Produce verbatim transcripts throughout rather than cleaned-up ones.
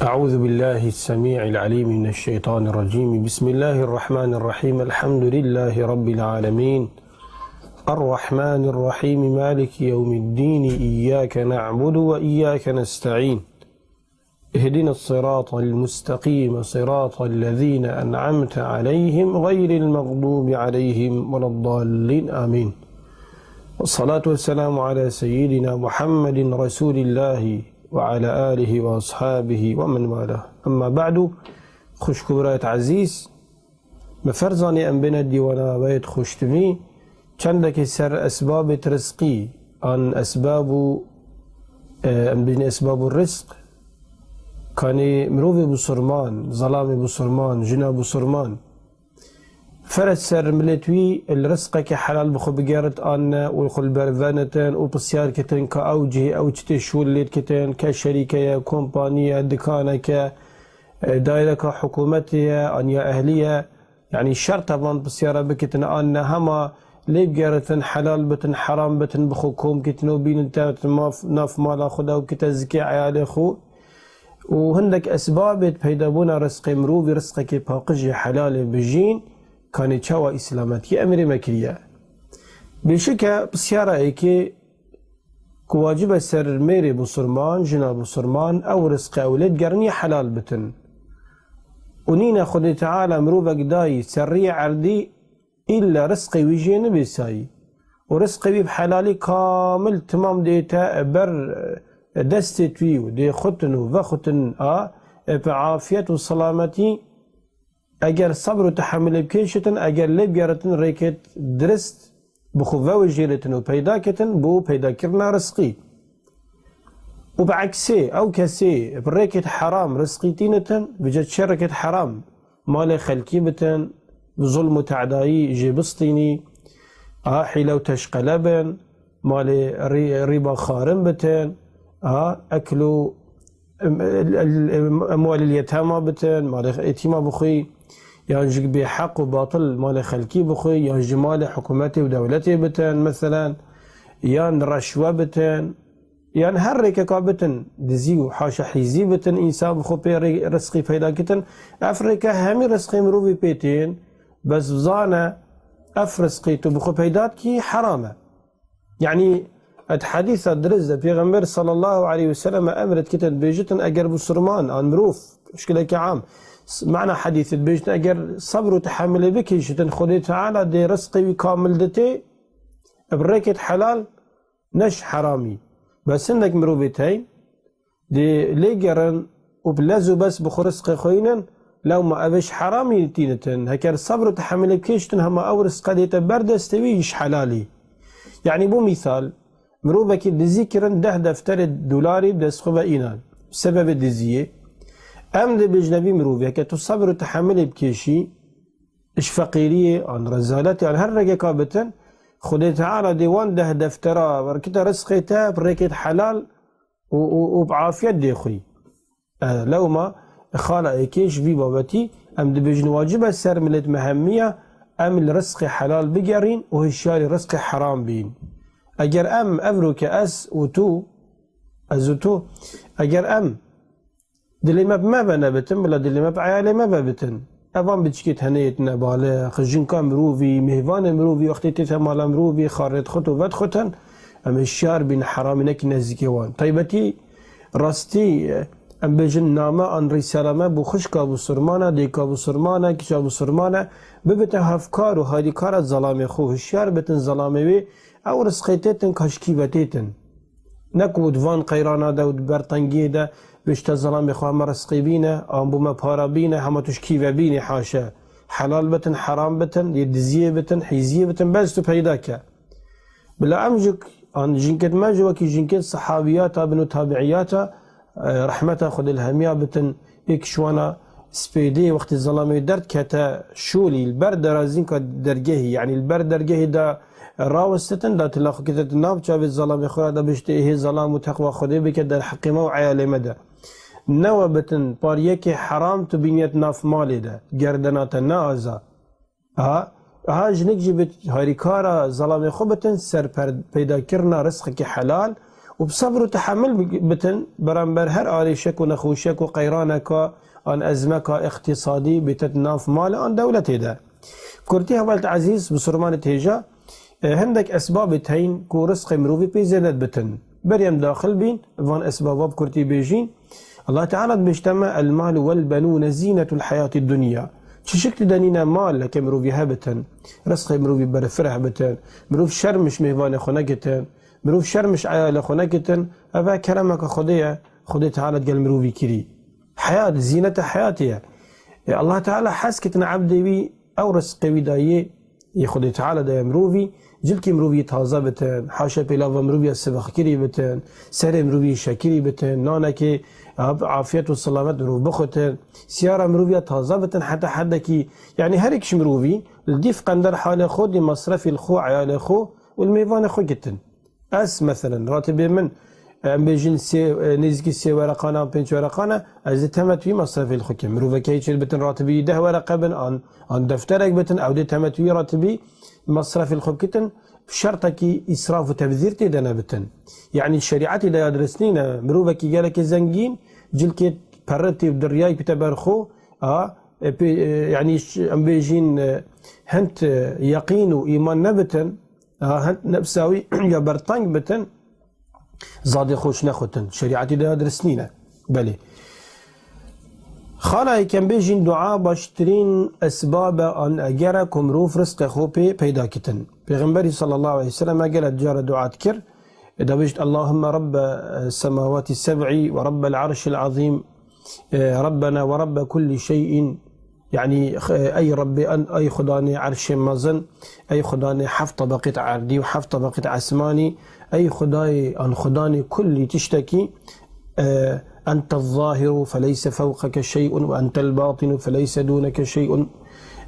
أعوذ بالله السميع العليم من الشيطان الرجيم. بسم الله الرحمن الرحيم. الحمد لله رب العالمين. الرحمن الرحيم. مالك يوم الدين. إياك نعبد وإياك نستعين. اهدنا الصراط المستقيم. صراط الذين أنعمت عليهم غير المغضوب عليهم ولا الضالين. آمين. والصلاة والسلام على سيدنا محمد رسول الله وعلى آله وأصحابه ومن والاه. أما بعد. Xwişk û birayet ezîz, me ferzanê em bêne dîwana weyêt xweştivî, çendekî ser esbabêt rizqî, an esbab û, e, em bêjin esbab û rizq, kanê mirovê bisurman, zelamê bisurman, jina bisurman, Ferz ser milet wî li rizqekî helal bi xwe bigerit an ne û xwe li ber venitin û pisyar kitin ka ew cihê ew çi tê şûl lê dikitin, ke şerîke ye, kompanî ye, dikanek e, e, daîreka hikûmetê ye an ya ehlî ye. Yanî şert e van pisyara bikitin an ne, hema lê bigeritin, helal bitin, heram bitin, bi xwe kom kitin û bînin te maf-, nav mala xwe de û kite zikê eyalê xwe. û hindek esbabêt peydabûna rizqê mirovî, rizqekê paqijê helalê bijîn, kanê çawa îslametiyê emrê me kiriye. Bêşike pisyara êkê ku wacib e ser mêrê bisurman, jina bisurman, ew rizqe ew lê digerin yê helal bitin. Û nîne Xwedê Teala mirovek dayî ser riyê erdî, îlla rizqê wî jê nibê sayî û rizqê wî bi helalî kamil timam dête ber destê wî û dê xutin û vexutin a, e, bi afiyet û selametî, eger sebr û tehemilê bikêşitin, eger lê bigeritin rêkêt dirist, bi xwe vewejêritin û peyda kitin bo peydakirina rizqî. Û bi eksê, ew kesê bi rêkêt heram rizqî tînitin, bi ce çi rêkêt heram malê xelkî bitin, bi zulm û tedayî jê bistînî, a hîle û teşqele bin, malê rî-, rîba xarin bitin, a ekl û em-, el-, el-, em-, emwalil yetama bitin, malê etîma bixwî, yan jî bêheq û batil malê xelkî bixwî, yan jî malê hikûmetê û dewletê bitin, meselen, yan reşwe bitin, yan her rêkeka bitin, dizî û haşa hîzî bitin, însan bi xwe pê rê-, rizqî peyda kitin. Ev rêke hemî rizqê mirovî pê tên, bes bizane, ev rizqî tu bi xwe peyda dikî, heram e. Yanî, et hedîsa dirist de Pêxember sallallahu aleyhi ve sellem emret kitin, bêjitin, eger bisurman, an mirov, şikileke am, s-, mana hedîsê dibêjitin, eger sebr û tehemilê bikêşitin, Xwedê Teala dê rizqê wî kamil ditê, bi rêkêt helal, ne ji heramî. Bes hindek mirovê tey, dê lê gerin û bi lez û bes bi xwe rizqê xwe înin, lewma ev ê ji heramî tînitin. Heker sebr û tehemilê bikêşitin, hema ew rizqe dête ber destê wî ji helalî. Yanî bo mîsal, mirovekî dizî kirin deh defterê dolarî bi dest xwe ve înan. Bi sebebê diziyê. Em dibêjine vî mirovê, heke tu sebr û tehemilê bikêşî, ji feqîriyê, an rezaletê, an her rengeka bitin, Xwedê Teala dê wan deh deftera werkite rizqê te bi rêkêt helal û, û, û bi afiyet dê xwî. E, lewma xala êkê ji vî babetî em dibêjin wacib e ser milet me hemiya em li rizqê helal bigerîn û hişyarî rizqê heram bîn. Eger em evroke ez û tu, ez û tu, eger em Dilê me bi me ve nebitin, bila dilê me bi eyalê me ve bitin. Evan biçikê tenê yêt nebalix, jinka mirovî, mêvanê mirovî, wextê tête mala mirovî, xarê dixwit û vedixwitin, em hişyar bîn, heramî nekî nezdîkê wan. Taybetî, rastî, em bêjin name an rîsala me bo xwişka bisurmana, dêka bisurmana, kiça bisurmana, bibite hevkar û harîkara zelamê xwe, hişyar bitin zelamê wê, ew rizqê têtin ka ji kî ve têtin. Ne ku di van qeyrana de û di ber tengiyê de bêjte zelamê xwe hema rizqê bîne, an bo me para bîne, hema tu ji kî ve bînî, haşa. Helal bitin, heram bitin, yê diziyê bitin, hîziyê bitin, bes tu peyda ke. Bila em jî, an jinkêt me jî wekî jinkêt sehabiyata bin û tabiiyata, e, rehmeta Xwedê li hemiya bitin, Êk ji wana spêdê wextê zelamê derdikete şolî, li ber derazînka dergehî, yanî li ber dergehê de rawistitin, da tila xwe kete di nav çavê zelamê xwe re de biştê, êhê zelam û teqwa Xwedê bike derheqê me û eyalê me de. Newe bitin pariyekê heram tu bîniyet nav malê de, gerdena te neaza. Aha, aha jinik jî bi harîkara zelamê xwe bitin ser per-, peydakirina rizqekî helal û bi sebr û tehemil bi-, bitin beramber her arêşek û nexweşiyek û qeyraneka an ezmeka îqtîsadî bîte di nav malê an dewletê de. Kurtî hevalêt ezîz, bisurmanêt hêja, e, hindek esbabêt heyîn ku rizqê mirovî pê zêde dibitin. Berî em daxil bîn, van esbaba bi kurtî bêjîn. Allah Teala dibêjte me, "El-malu wel-benûne zînetul hayatid dunya." Çişik tu denîne mal, leke mirovî hebitin, rizqê mirovî berfireh bitin, mirov şerm ji mêvanê xwe negitin, mirov şerm ji eyalê xwe negitin, ev keremeke Xwedê ye, Xwedê Teala digel mirovî kirî. Heyat, zîneta heyatê ye. E, Allah Teala hez kitine ebdê wî, ew rizqê wî dayê, yê Xwedê Teala daye mirovî, cilkê mirovî taze bitin, haşa pêlava mirovî sibixkirî bitin, serê mirovî şekirî bitin, nanekê af-, afiyet û selamet mirov bixutin, siyara mirovî taze bitin, heta hedekî, yanî her yek ji mirovî li dîf qender halê xwe, dî mesrefî li xwe, eyalê xwe û li mêvanê xwe gitin. Ez, meselen, ratibê min, em bêjin sê, e, nêzîkî sê wereqan an pênc wereqan e, ez dê temetwî mesrefê li xwe kim. Miroveke yê çêl bitin ratibî deh wereqe bin, an, an defterek bitin, ew dê temetwî ratibî mesrefê li xwe bikitin, şertekî îsraf û tebzîr tê de nebitin. Yanî şerîetê de ya dirist nîne. Mirovekî gelekê zengîn, cilkê perritî û diryayî bite ber xwe, a, e, pê, e, yanî ş-, em bêjin, e, hind, e, yeqîn û îman nebitin, ha, hind nefsa wî ya berteng bitin, zadê xwe ji nexutin. Şerîetî de ya dirist nîne. Belê. Xala yekem bêjin dua baştirîn esbab e an eger e ku mirov rizqê xwe pê peyda kitin. Pêxemberî sallallahu aleyhi ve sellem gelek cara dua dikir. E, da bêjt, "Allahümme Rabbe, e, semavati seb'i ve Rabbel arşil azîm, e, Rabbena ve Rabbe kulli şey'in." Yanî, e, ey Rabbê, en-, ey Xudanê erşê mezin, ey Xudanê heft tebeqît erdî û heft tebeqît esmanî, ey Xudayê, an Xudanê kullî tiştekî, e, "Entel zahiru feleyse fewqeke şey'un ve entel batinu feleyse dûneke şey'un."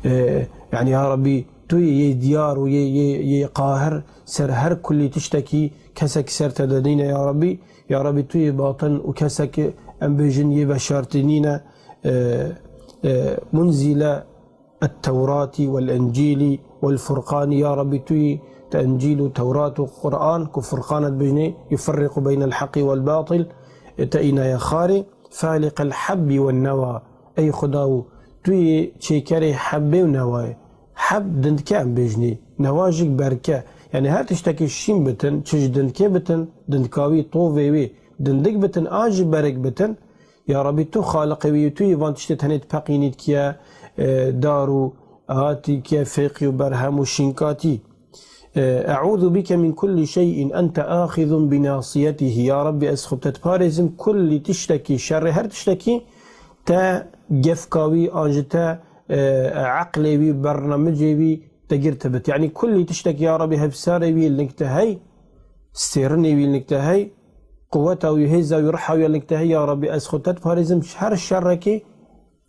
E, yanî, ya Rabbî, tu yê, yê diyar û yê, yê, yê qahir ser her kullî tiştekî, kesek ser te de nîne, ya Rabbî. Ya Rabbî, tu yê batin û kesek, em bêjin, yê veşartî nîne. E, e, munzîle et-Tewratî wel-Encîlî wel-Furqanî, ya Rabbî, tu yî te Encîl û Tewrat û Quran, ku Furqan e dibêjinê, yuferriqu beynel heqî wel-batil, e, te înaye xarê, faliqel hebbî wen-newa, ey Xuda û tu yî çêkerê hebbê û newayê. Heb dindke em bêjinê, newa jî berke. Yanî her tiştekî şîn bitin, çi ji dindkê bitin, dindka wî, tovê wî, dindik bitin, an jî berik bitin, ya Rabbî, tu Xaliqê wî yî, tu yî van tiştê tenê dipeqînî dikiye, e, dar û hatî kiye fêqî û berhem û şînkatî. E, "Eûzu bike min kulli şey'in ente axizun bi nasiyetihi." Ya Rabbî, ez xwe bi te diparêzim, kullî tiştekî, şerê her tiştekî te gefka wî, an ji te, e, eqlê wî, bernamicê wî te girtibit. Yanî kullî tiştekî, ya Rabbî, hevsarê wî li nik te hey, stêrinê wî li nik te hey, quweta wî, hêza wî, riha wî li nik te hey, ya Rabbî, ez xwe te diparêzim, her şerrekî,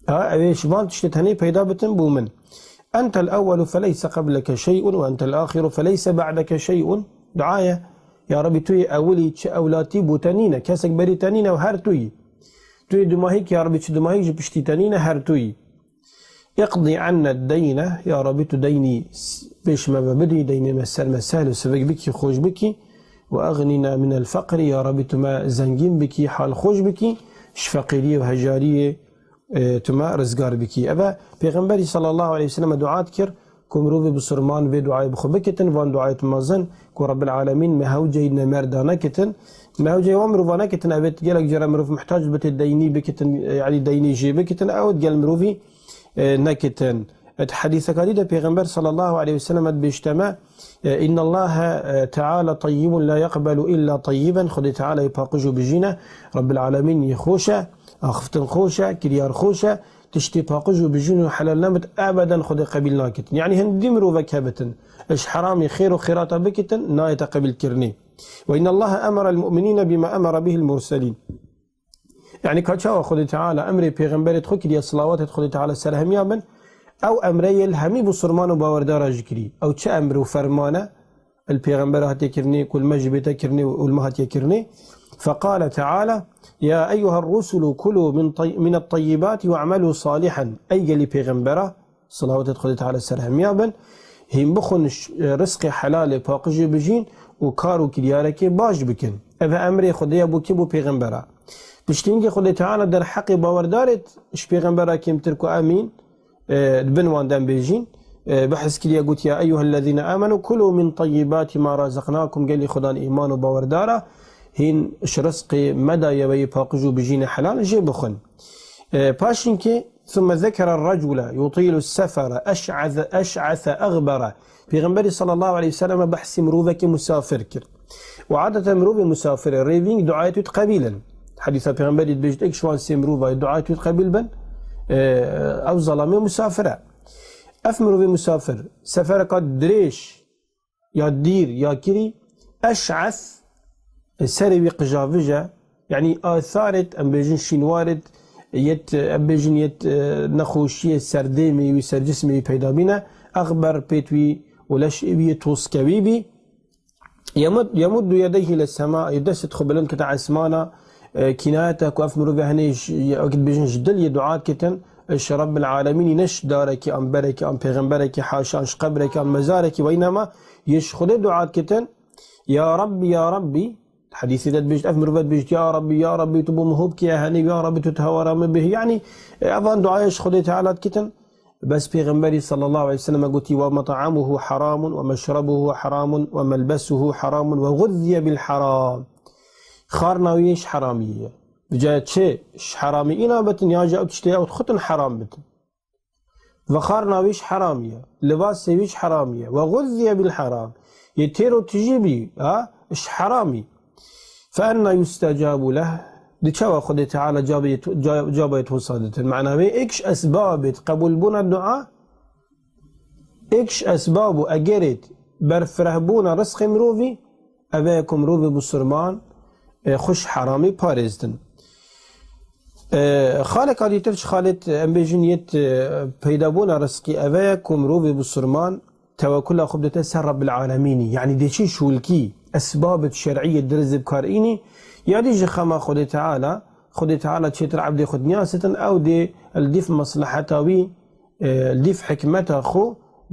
ha, ew ê ji van tiştê tenê peyda bitin bo min. "Entel ewwelu feleyse qebleke şey'un ve entel axiru feleyse ba'deke şey'un." Dua ye. Ya Rabbî, tu yê ewilî, çi ewlatî bo te nîne, kesek berî te nîne û her tu yî. Tu yê dumahîk, ya Rabbî, çi dumahîk ji piştî te nîne, her tu yî. "Iqdî anne deyne", ya Rabbî, tu deynî s-, pêş me ve bidî, deynê me ser me sehl û sivik bikî, xweş bikî. "Ve egnîna minel feqrî", ya Rabbî, tu me zengîn bikî, hal xweş bikî, ji feqîriyê û hejariyê, e, tu me rizgar bikî. Eve Pêxemberî sallallahu aleyhi ve sellem dua dikir, ku mirovê bisurman vê duayê bi xwe bikitin, van duayêt mezin, ku Rabbil Alemîn me hewceyî nemerda nekitin. Me hewceyî wan mirova nekitin, evêt gelek cara mirov muhtac bitê deynî bikitin, e, yanî deynî jê bikitin, ew gel mirovî, e, nekitin. Et hedîseka dî de Pêxember sallallahu aleyhi ve sellem dibêjte me, e, "İnnallaha, e, Teala tayyibun la yaqbalu illa tayyiben." Xwedê Teala yê paqij û bijîn e, Rabbil Alemîn yê xweş e, axiftin xweş e, kiryar xweş e, tiştê paqij û bijîn û helal nebit, ebeden Xwedê qebîl nakitin. Yanî hindî mirovek hebitin, ji heramî xêr û xêrata bikitin, nayête qebîlkirinê. "Ve innallaha emerel mu'minîne bima emere bihil murselîn." Yanî ka çawa Xwedê Teala emrê pêxemberê xwe kiriye, silawatê Xwedê Teala ser hemiya bin, ew emreyê li hemî bisurman û bawerdara jî kirî. Ew çi emr û ferman e? Li pêxembera hatiye kirinê, ku li me jî bête kirinê û li me hatiye kirinê. Feqale Teala, "Ya eyyuher rusulu kulu min tay-, minet tayyibati we'melu salihan." Ey gelî pêxembera, silawatê Xwedê Teala ser hemiya bin, hîn bixwin ş-, rizqê helalê, paqijê bijîn û kar û kiryarekê baş bikin. Ev emrê Xwedê ye bo kê? Bo pêxembera. Piştî hingê Xwedê Teala derheqê bawerdarê ji pêxembera kêmtir ku emîn, e, di bin wan de em bêjîn, e, behs kiriye, got, "Ya eyyuhellezîne amenu kulu min teyyibati ma razaqnakum", gelî Xudan îman û bawerdara, hîn ji rizqê me daye we yê paqij û bijîne helal, jê bixwin. E, paşînkê, "Thumme zekere recule yutilu sefere eş'ase, eş'ase egbere." Pêxemberî sallallahu aleyhi ve selleme behsî mirovekî musafir kir. Û adeten mirovê musafirê rêvîng duayê wî qebîl in. Hedîsa Pêxemberî dibêjit, êk ji wan sê mirova duayê wî qebîl bin, e, ew zelamê musafir e. Ev mirovê musafir, sefereka dirêj ya dîr ya kirî, eş'as, e, serê wî qijavij e, yanî atharêt, em bêjin şînwarêt, yet, em bêjin yet, e, nexweşiyê serdêmê wî, sercismê wî peyda bîne, exber pêt wî û leş wî yê toskewî bî. Yemud-, yemuddu yedeyhi ile sema, yê destê xwe bilind kete esmana, e, kînayete ku ev mirovê henê ji, ye, wekî dibêjin ji dil yê dua dikitin, e, ji Rabbil Alemînî, ne ji darekî, an berekî, an pêxemberekî, haşa, an ji qebrekî, an mezarekî, weynema yê ji Xwedê dua dikitin, "Ya Rabbî, ya Rabbî." Hedîsê de dibêjit, ev mirove dibêjit, "Ya Rabbî, ya Rabbî, tu bo min hop kiye henê, ya Rabbî, tu, tu hewara min bihî." Yanî, e, evan duaya ji Xwedê Teala dikitin. Bes Pêxemberî sallallahu aleyhi ve sellem gotî, "Ve met'amuhu haramun ve meşrebuhu haramun ve melbesuhu haramun ve guzziye bil haram." Xarna wî ji heramî ye. Bi caya çi ji heramî îna bitin, ya jî ew tiştê ew dixutin heram bitin. Ve xarna wî ji heramî ye. Libasê wî ji heramî ye. Ve guzziye bil haram. Yê têr û tijî bî, ha, ji heramî. Fe enna yustecabu leh? Di çawa Xwedê Teala cavê to-, ca-, cavê to wisa ditin? Mena wê êk ji esbabêt qebûlbûna dua, êk ji esbab û egerêt berfirehbûna rizqê mirovî, ev e ku mirovê bisurman, e, xwe ji heramî parêzdin. E, xaleka dîtir ji xalêt, em bêjin, yêt, e, peydabûna rizqî, ev e ku mirovê bisurman, tewekula xwe bidete ser Rabbil Alemînî. Yanî dê çi şûlkî, esbabêt şer'î yê dirist bi kar înî, ya dî ji xema Xwedê Teala, Xwedê Teala çêtir ebdê xwe dinya sitin, ew dê li dîf mesleheta wî, e, li dîf hikmeta xwe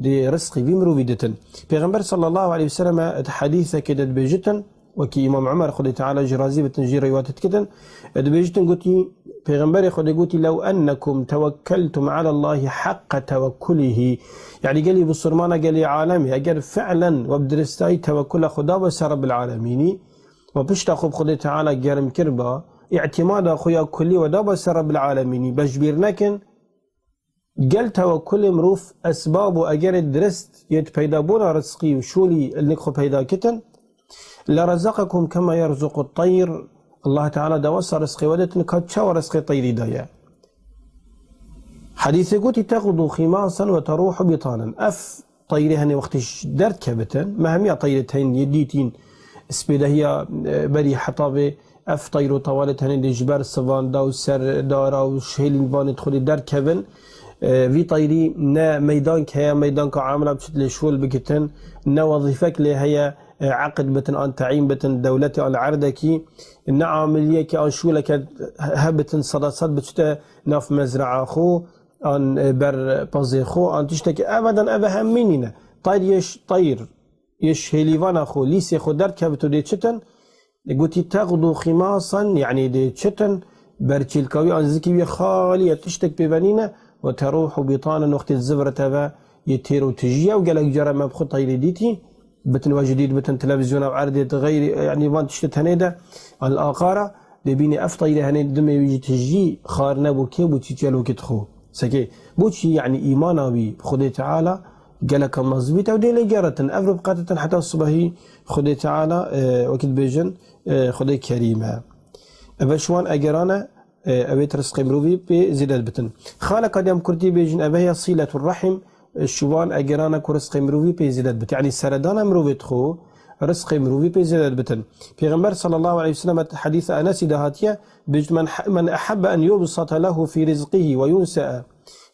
dê rizqî vî mirovî ditin. Pêxember sallallahu aleyhi ve selleme di hedîsekê de dibêjitin, Wekî Îmam Umer, Xwedê Teala jî razî bitin, jî rîwayet dikitin, e, dibêjitin, gotî, Pêxemberê Xwedê gotî, "Lew ennekum tewekkeltum alallahî heqqa tewekkulihî." Yanî gelî bisurmana, gelî alemê, eger fi'len we bi diristayî tewekkula xwe daba ser Rebbil Alemînî, we pişta xwe bi Xwedê Teala germ kirba, îtîmada xwe ya kulî we daba ser Rebbil Alemînî, beşbîr nekin, Gel tewekkulê mirov esbab û egerê dirist yê di peydabûna rizqî û şûlî li nik xwe peyda kitin? "Lerezeqekum kema yerzuqu teyr." Allah Teala da wesa rizqê we ditin, ka çawa rizqê teyrî daye. Hedîsê gotî, "Texdu ximasan ve teruhu bitanen." Ev teyrê henê wextê ji derdkevitin, me hemiya teyrê teyn yê dîtîn, spêdehiya, e, berî heta vê Ev teyr û tewalê tenê dê ji ber sivan da û ser dara û şêlîvanê xwe dê derkevin. E, vî teyrî ne meydank heye, meydanka amila biçit lê şol bigitin, ne wezîfek lê heye, e, eqid bitin an teyîn bitin dewletê an erdekî, ne amiliyekî an şûleke hebitin seda sed biçite nav mezraa xwe, an, e, ber pezê xwe, an tiştekî. Ebeden ev hemî nîne. Teyr yê ş-, teyr yê şêlîvana xwe, lîsê xwe derkevit û dê çitin, Gotî, "Texdu ximasan", yanî dê çitin, berçîlka wî an zikî wî xalî ye, tiştek pê ve nîne, "ve teruhu bitanen", wextê zivirit eve yê têr û tijî ye û gelek cara me bi xwe teyrê dîtî, bitin we jî dît, bitin televîzyona û erdê di xeyrî, yanî van tiştê tenê de, al aqara, dê bînî ev teyrê henê dimê wî jî tijî xar nebû, kê bû çî çelokê dixwe. Sekê, bo çî, yanî îmana wî bi Xwedê Teala, Geleka mezbût ew dê lê geritin. Ev rû biqetitin heta sibehî Xwedê Teala, e, wekî dibêjin, e, Xwedê Kerîm e. Eve ji wan egeran e, e, ew ê rizqê mirovî pê zêde bitin. Xaleka dî em kurtî bêjin, eve ya sîletur rahim, e, ji wan egeran e ku rizqê mirovî pê zêde bit. Yanî seredana mirovê dixwe, rizqê mirovî pê zêde bitin. Pêxember sallallahu aleyhi ve sellem, hedîsa Enesî de hatiye, bêjit, "Men, men ehabbe en yubsata lehu fî rizqihi ve yunse'e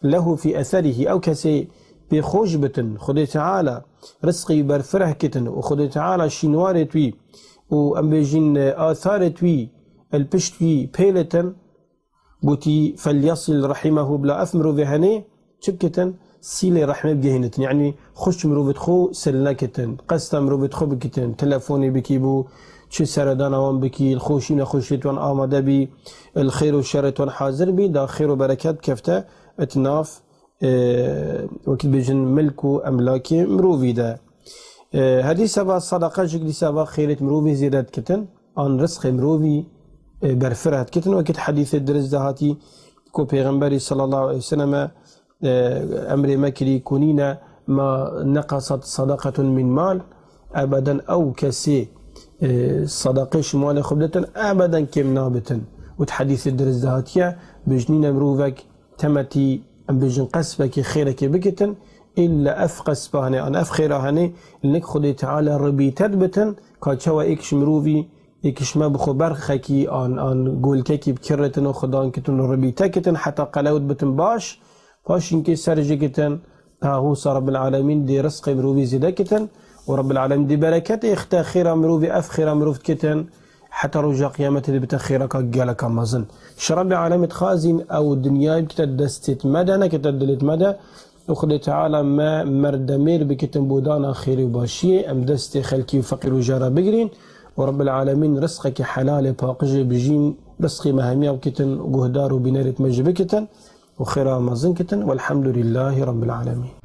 lehu fî eserihî", ew kesê pê xweş bitin, Xwedê Teala rizqî wî berfireh kitin û Xwedê Teala şînwarêt wî û em bêjin, e, atharêt wî el pişt wî pêletin, gotî, "Felyasil rahimehu", bila ev mirovê henê çi bikitin? sîlê rehmê bigehînitin. Yanî xweş mirovêt xwe sil nekitin, qesta mirovêt xwe bikitin, telefonê bikî bû, çi seredana wan bikî, li xweşî nexweşiyê wan amade bî, li xêr û şerê wan hazir bî, da xêr û bereket kefte it nav, e, wekî dibêjin milk û emlakê mirovî de. E, hedî seva sadaqa jî dî seva xêrêt mirovî zêde dikitin, an rizqê mirovî, e, berfireh dikitin. Wekî di hedîsê dirist de hatî ku Pêxemberî sallallahu aleyhi ve selleme, e, emrê me kirî ku nîne ma neqasat sadaqetun min mal, ebeden ew kesê, e, sadaqê ji malê xwe biditin, ebeden kêm nabitin. Û di hedîsê dirist de hatiye, bijnîne mirovek temetî, em bêjin qesbekî xêrekê bikitin, îlle ev qesba hene, an ev xêra hene, lik Xwedê Teala ribîte dibitin, ka çawa êk ji mirovî, êk ji me bi xwe berxekî an, an golkekî bikirretin û xwedan kitin û ribîte kitin, heta qelewt bitin baş, paşînkê ser jê kitin, ha hûsa Rabbil Alemîn dê rizqê mirovî zêde kitin û Rabbil Alemîn dê bereketê xite xêra mirovî, ev xêra mirov dikitin, heta roja qiyametê dê bite xêraka geleka mezin. Ji Rabbê Alemê dixwazîn ew dinyayê bikite destêt me de, nekite dilêt me de. Û Xwedê Teala me merdemêr bikitin bo dana xêrê û başiyê, em destê xelkî û feqîr û jara bigirîn. Û Rabbil Alemîn rizqekî helalê paqijê bijîn, rizqî me hemiya bikitin, guhdar û bînerêt me jî bikitin. Û xêra mezin kitin. Welhamdulillahî Rabbil Alemîn.